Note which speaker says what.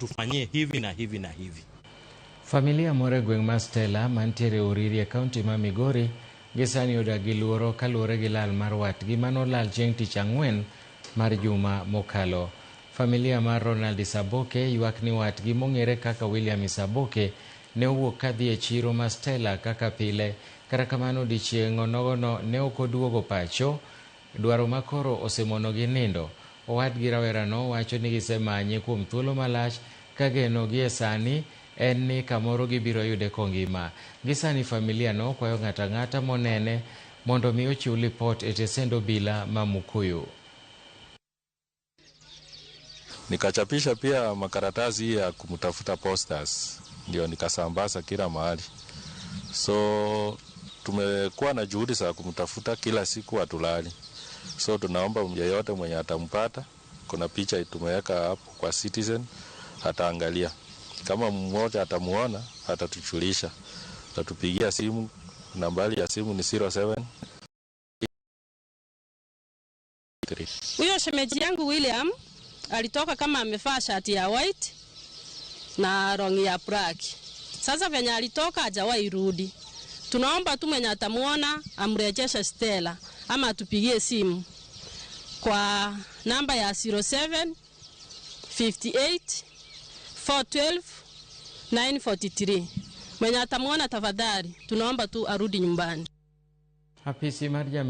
Speaker 1: Utufanyie hivi na hivi na hivi.
Speaker 2: Familia moro e gweng' ma Stella mantiere Uriri e kaunti ma Migori gi sani odak gi luoro kaluwore gi lal mar watgi manolal chieng' tich ang'wen mar juma mokalo. Familia mar Ronald Isaboke ywak ni watgi mong'ere kaka William Isaboke ne owuok kadhi e chiro ma Stella kaka pile kata kamano odiechieng' onogono ne ok oduogo pacho dwaro ma koro osemonogi nindo. Owadgi rawerano wacho ni gisemanye kuom thuolo malach ka geno gi e sani en ni kamoro gibiro yude kongima. Gi sani familia no kwayo ng'ato ang'ata monene mondo mi ochiw lipot e tesend obila ma Mukuyu.
Speaker 3: Nikachapisha pia makaratasi hii ya kumtafuta, posters, ndio nikasambaza kila mahali. So tumekuwa na juhudi za kumtafuta kila siku, hatulali. So tunaomba yeyote mwenye atampata, kuna picha tumeweka hapo kwa Citizen, ataangalia. Kama mmoja atamuona, atatujulisha, atatupigia simu. Nambari ya simu ni 07.
Speaker 4: Huyo shemeji yangu William alitoka kama amevaa shati ya white na longi ya black. Sasa venye alitoka hajawahi rudi. Tunaomba tu mwenye atamuona amrejeshe Stella ama atupigie simu kwa namba ya 07 58 412 943. Mwenye atamuona tafadhali, tunaomba tu arudi nyumbani.
Speaker 2: Apisi mar